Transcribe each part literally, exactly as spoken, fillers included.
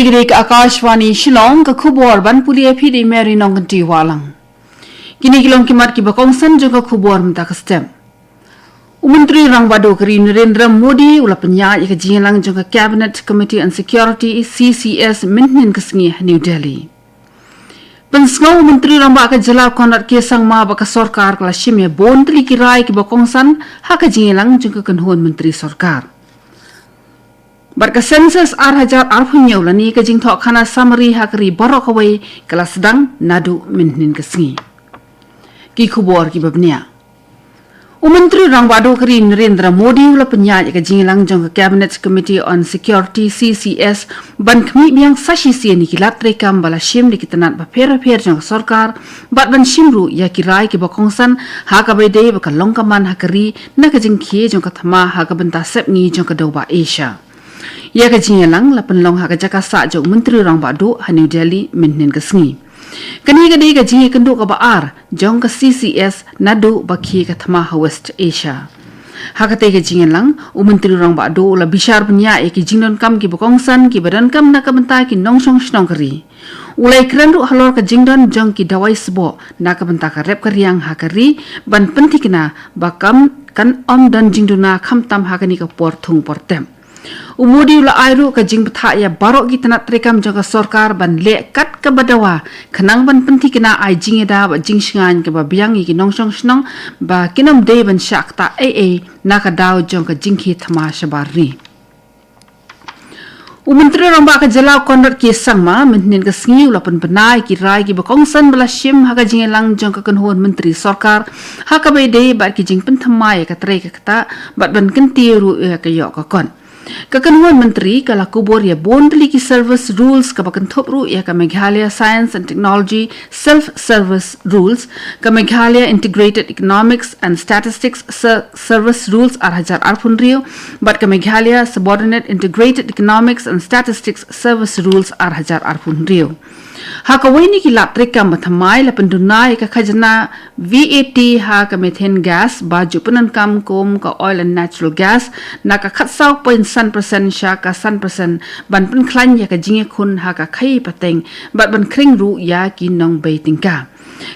Kine ki dei ka Akashvani Shillong, ka khubor ban pule ïa phi da i Mary Nongkynrih Wahlang. Kine ki long ki mat kiba kongsan jong ka khubor mynta ka step. U Myntri Rangbah Duh ka ri Narendra Modi u la pynïaid ïa ka jingïalang jong ka Cabinet Committee on Security, C C S, mynhynnin ka sngi ha New Delhi. Pynsngew u Myntri Rangbah ka jylla Conrad K Sangma ba ka sorkar ka la shim ïa bun tylli ki rai kiba kongsan ha ka jingïalang jong ka kynhun myntri sorkar. Bad ka Census ar hajar arphew hynñiew lane ka jingthoh khana summary ha ka ri baroh kawei ka la sdang naduh mynhynnin ka sngi. Ki khubor kiba bniah. U Myntri Rangbah Duh ka ri Narendra Modi u la pynïaid ïa ka jingïalang jong ka Cabinet Committee on Security, C C S, ban khmih biang sa shisien ïa ki lad treikam ba la shim da ki tnat bapher bapher jong ka sorkar, bad ban shim ruh ïa ki rai kiba kongsan ha kaba ïadei bad ka long ka man ha ka ri na ka jingkhie jong ka thma ha ka bynta sepngi jong ka dewbah Asia. Ïa ka jingïalang la pynlong ha ka jaka sah jong u Myntri Rangbah Duh ha New Delhi mynhynnin ka sngi. Kane ka dei ka jingïakynduh kaba ar jong ka C C S naduh ba khie ka thma ha West Asia. Ha katei ka jingïalang, u Myntri Rangbah Duh u la bishar bniah ïa ki jingdonkam kiba kongsan kiba donkam na ka bynta ki nongshong shnong ka ri. U la ïakren ruh halor ka jingdon jong ki dawai sboh na ka bynta ka rep ka riang ha ka ri, ban pynthikna ba kam kan ym don jingduna khamtam ha kane ka por thung por tem. U Modi u la ai ruh ka jingbthah ïa baroh ki tnat treikam jong ka sorkar ban leh kat kaba dawa khnang ban pynthikna ai jingïada bad jingshngaiñ kaba biang ïa ki nongshong shnong ba kin ym dei ban shah ktah ei ei na ka daw jong ka jingkhie thma shabar ri. U Myntri Rangbah ka jylla u Conrad K Sangma mynhynnin ka sngi u la pynbna ïa ki rai kiba kongsan ba la shim ha ka jingïalang jong ka kynhun myntri sorkar ha kaba ïadei bad ki jingpynthymmai ïa ka trei ka ktah bad ban kyntiew ruh ïa ka ïoh ka kot. Ka kynhun myntri ka la kubur ïa bun tylli ki service rules kaba kynthup ruh ïa ka Meghalaya Science and Technology Self Service Rules, ka Meghalaya Integrated Economics and Statistics Ser- Service Rules ar hajar arphew hynriew bad ka Meghalaya Subordinate Integrated Economics and Statistics Service Rules ar hajar arphew hynriew. Ha kawei na ki lad treikam ba thymmai la pynduna ïa ka khajna V A T ha ka methane gas ba ju pyndonkam kum ka oil and natural gas na ka khatsaw point san percent sha ka san percent ban pynkhlaiñ ïa ka jingïakhun ha ka khaïi pateng bad ban khring ruh ïa ki nongbei tyngka.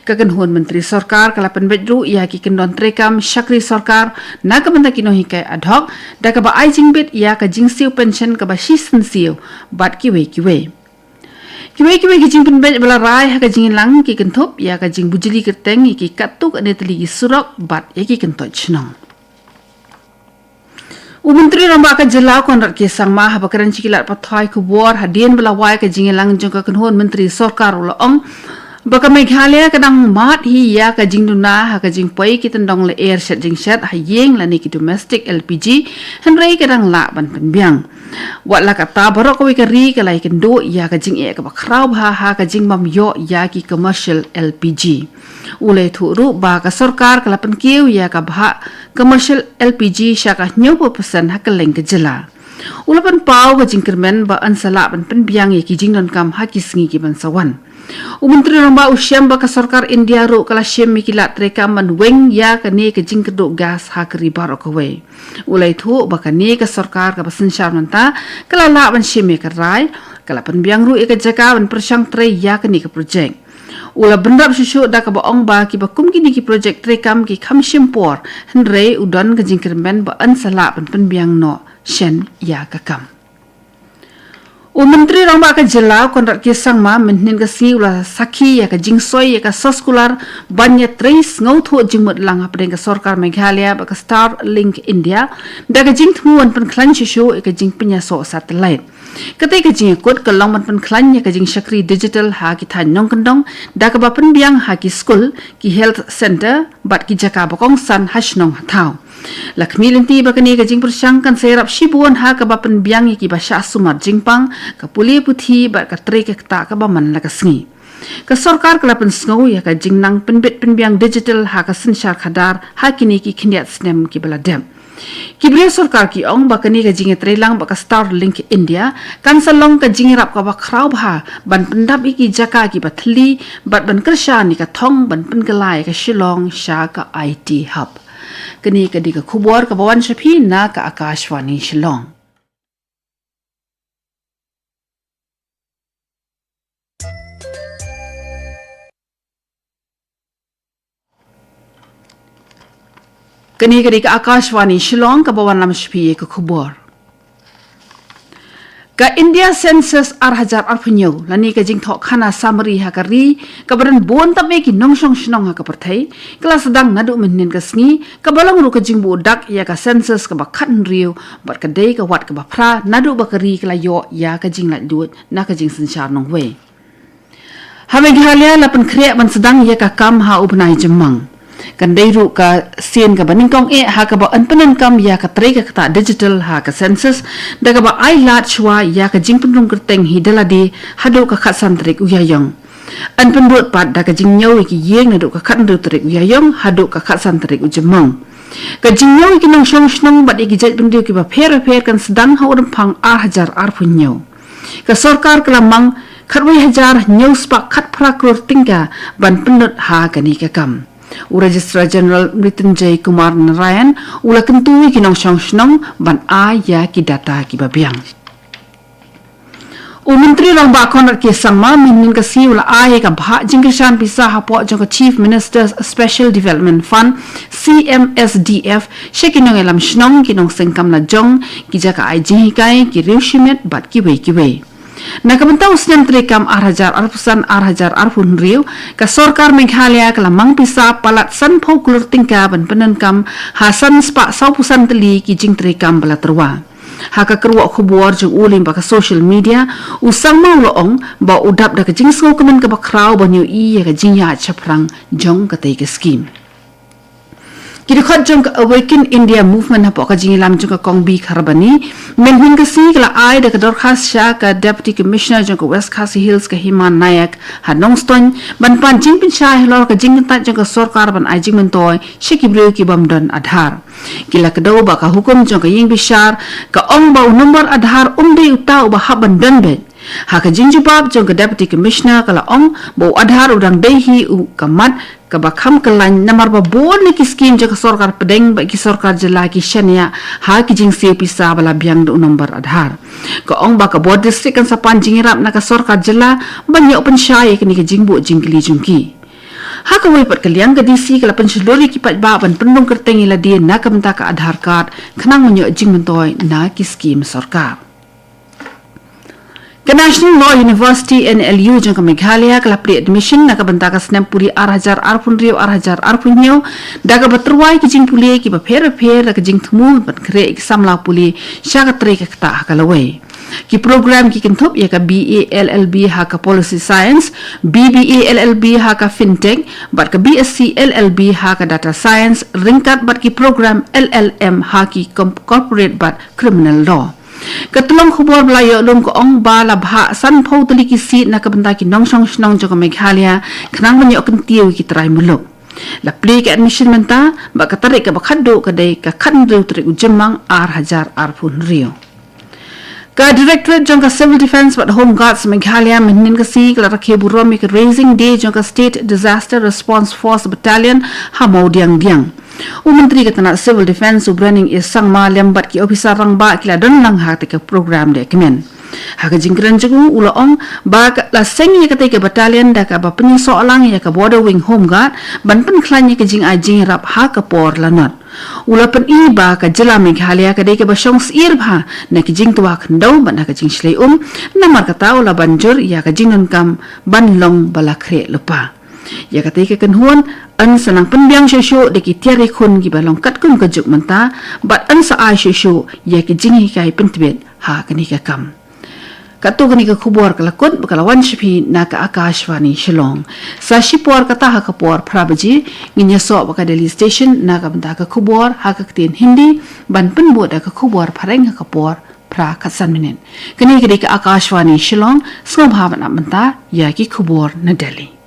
Ka kynhun myntri sorkar ka la pynbeit ruh ïa ki kyndon treikam shakri sorkar na ka bynta ki nonghikai ad hoc da kaba ai jingbit ïa ka jingsiew pension kaba shisien siew bad kiwei kiwei. Kiwei kiwei ki jingpynbeit ba la rai ha ka jingïalang ki kynthup ïa ka jingbujli kyrteng ïa ki katto katne tylli ki surok bad ïa ki kyntoit shnong. U Myntri Rangbah ka jylla u Conrad K Sangma haba kren sha ki lad pathai khubor hadien ba la wai ka jingïalang jong ka kynhun myntri sorkar u la ong ba ka Meghalaya ka dang mad hi ïa ka jingduna ha ka jingpoi ki tyndong lyer shet jingshet ha ïing lane ki domestic L P G, hynrei ka dang lah ban pynbiang. Wat la katta baroh kawei ka ri ka la ïakynduh ïa ka jingeh kaba khraw bha ha ka jingbym ïoh ïa ki commercial L P G. U la ïathuh ruh ba ka sorkar ka la pynkiew ïa ka bhah commercial L P G sha ka hynñiewphew percent ha kylleng ka jylla. U la pynpaw ka jingkyrmen ba yn sa lah ban pynbiang ïa ki jingdonkam ha ki sngi ki ban sa wan. U Myntri Rangbah u shem ba ka sorkar India ruh ka la shim ïa ki lad treikam ban weng ïa kane ka jingkyrduh gas ha ka ri baroh kawei. U la ïathuh ba kane ka sorkar kaba synshar mynta ka la lah ban shim ïa ka rai, ka la pynbiang ruh ïa ka jaka ban pyrshang trei ïa kane ka projek. U la bynrap shuh shuh da kaba ong ba kiba kum kine ki projek treikam ki kham shim por, hynrei u don ka jingkyrmen ba yn sa lah ban pynbiang noh shen ïa ka kam. U Myntri Rangbah ka jylla u Conrad K Sangma mynhynnin ka sngi u la sakhi ïa ka jingsoi ïa ka soskular ban ïatrei sngewthuh jingmut lang hapdeng ka sorkar Meghalaya bad ka Starlink India da ka jingthmu ban pynkhlaiñ shuh shuh ïa ka jingpynïasoh satellite. Katei ka jingïakut ka long ban pynkhlaiñ ïa ka jingshakri digital ha ki thaiñ nongkyndong da kaba pynbiang ha ki skul, ki health centre bad ki jaka ba kongsan ha shnong ha thaw. La khmih lynti ba kane ka jingpyrshang kan sa ïarap shibun ha kaba pynbiang ïa kiba shah sumar jingpang, ka pule puthi bad ka trei ka ktah kaba man la ka sngi. Ka sorkar ka la pynsngew ïa ka jingnang pynbit pynbiang digital ha ka synshar khadar ha kine ki khyndiat snem kiba la dep. Ki briew sorkar ki ong ba kane ka jingïatreilang bad ka Starlink India kan sa long ka jingïarap kaba khraw bha ban pyndap ïa ki jaka kiba thylli bad ban kyrshan ïa ka thong ban pynkylla ïa ka Shillong sha ka I T hub. Kane ka dei ka khubor kaba wan sha phi na ka Akashvani Shillong. Kane ka dei ka Akashvani Shillong, kaba wanlam sha phi ïa ka khubor. Ka India Census ar hajar arphew hynñiew, lane ka jingthoh khana summary ha ka ri, kaba don bun tam eh ki nongshong shnong ha ka pyrthei, ka la sdang naduh mynhynnin ka sngi, kaba long ruh ka jingbuh dak ïa ka census kaba khathynriew, bad ka dei ka wat kaba phra naduh ba ka ri ka la ïoh ïa ka jinglaitluid na ka jingsynshar nongwei. Ha Meghalaya la pynkhreh ban sdang ïa ka kam ha u bnai Jymmang. Kan dei ruh ka sien kaba nyngkong eh ha kaba yn pyndonkam ïa ka trei ka ktah digital ha ka census, da kaba ai lad shuwa ïa ka jingpynrung kyrteng hi da lade haduh ka khatsan tarik u Ïaïong. Yn pynbud pat da ka jingñiew ïa ki ïing naduh ka khathynriew tarik u Ïaïong haduh ka khatsan tarik u Jymmang. Ka jingñiew ïa ki nongshong shnong bad ïa ki jaitbynriew kiba pher bapher kan sdang ha u Rymphang ar hajar arphew hynñiew. Ka sorkar ka la mang khatwei hajar hynñiew spah khatphra klur tyngka ban pynlut ha kane ka kam. U Registrar General Mrityunjay Kumar Narayan u la kyntu ïa ki nongshong shnong ban ai ïa ki data kiba biang. U Myntri Rangbah Conrad K Sangma mynhynnin ka sngi u la ai ïa ka bhah jingkyrshan pisa hapoh jong ka Chief Minister's Special Development Fund, C M S D F, sha ki nongïalam shnong, ki nongseng kam lajong, ki jaka ai jinghikai, ki riew shimet bad kiwei kiwei. Na ka bynta u snem treikam ar hajar arphew san ar hajar arphew hynriew, ka sorkar Meghalaya ka la mang pisa palat sanphew klur tyngka ban pyndonkam ha san spah sawphew san tylli ki jingtreikam ba la tyrwa. Ha ka kyrwoh khubor jong u lyngba ka social media, u Sangma u la ong ba u dap da ka jingsngewkmen kaba khraw ban ïohi ïa ka jingïaid shaphrang jong katei ka skim. Ki dkhot jong ka Awaken India Movement hapoh ka jingïalam jong ka Kong B Kharbani, mynhynnin ka sngi ka la ai da ka dorkhas sha ka Deputy Commissioner jong ka West Khasi Hills ka Hima Nayak ha Nongstoiñ, ban pan jingpynshai halor ka jingkyntait jong ka sorkar ban ai jingmyntoi sha ki briew ki bym don Aadhaar. Ki la kdew ba ka hukum jong ka ïing bishar ka ong ba u nombor Aadhaar um dei uta uba hap ban don beit. Ha ka jingjubab jong ka Deputy Commissioner ka la ong ba u Aadhaar u dang dei hi u ka mat kaba kham kyllain namar ba bun na ki skim jong ka sorkar pdeng bad ki sorkar jylla ki shaniah ha ki jingsiew pisa ba la biang da u nombor Aadhaar. Ka ong ba ka bor district kan sa pan jingïarap na ka sorkar jylla ban ïoh pynshai ïa kane ka jingbuh jingkylli jong ki. Ha kawei pat ka liang, ka D C ka la pynshlur ïa ki paidbah ban pynrung kyrteng ïa lade na ka bynta ka Aadhaar card khnang ban ïoh jingmyntoi na ki skim sorkar. Ka National Law University, N L U, jong ka Meghalaya ka la plie admission na ka bynta ka snem pule ar hajar arphew hynriew ar hajar arphew hynñiew, da kaba tyrwa ïa ki jingpule kiba pher bapher da ka jingthmu ban khreh ïa ki samla pule sha ka trei ka ktah ha ka lawei. Ki program ki kynthup ïa ka B A L L B ha ka Policy Science, B B A L L B ha ka Fintech, bad ka B Sc L L B ha ka Data Science, ryngkat bad ki program L L M ha ki com-, Corporate bad Criminal Law. Ka tyllong khubor ba la ïoh lum ka ong ba la bhah sanphew tylli ki seat na ka bynta ki nongshong shnong jong ka Meghalaya, khnang ban ïoh kyntiew ïa ki trai muluk. La plie ka admission mynta, bad ka tarik kaba khatduh ka dei ka khathynriew tarik u Jymmang ar hajar arphew hynriew. Ka Directorate jong ka Civil Defence bad Home Guards Meghalaya mynhynnin ka sngi ka la rakhe burom ïa ka Raising Day jong ka State Disaster Response Force Battalion ha Mawdiangdiang. U Myntri ka tnat Civil Defence u Brenning A Sangma lem bad ki ophisar rangbah ki la don lang ha katei ka program de kmen. Ha ka jingkren jong u, u la ong ba ka la seng ïa katei ka battalion da kaba pynïasoh lang ïa ka Border Wing Home Guard ban pynkhlaiñ ïa ka jingai jingïarap ha ka por lanot. U la pyni ba ka jylla Meghalaya ka dei kaba shong syier bha na ki jingtwa khyndew bad na ka jingshlei um, namar kata u la ban jur ïa ka jingdonkam ban long ba la khreh lypa. Ïa katei ka kynhun, yn sa nang pynbiang shuh shuh da ki tiar ïakhun kiba long katkum ka juk mynta, bad yn sa ai shuh shuh ïa ki jinghikai pyntbit ha kane ka kam. Katto katne ka khubor ka la kut bad ka la wan sha phi na ka Akashvani Shillong. Sa shipor kata ha ka por phra baje, ngin ïasoh bad ka Delhi Station na ka bynta ka khubor ha ka ktien Hindi, ban pynbud da ka khubor phareng ha ka por phra khatsan minit. Kane ka dei ka Akashvani Shillong, sngewbha ban ap mynta ïa ki khubor na Delhi.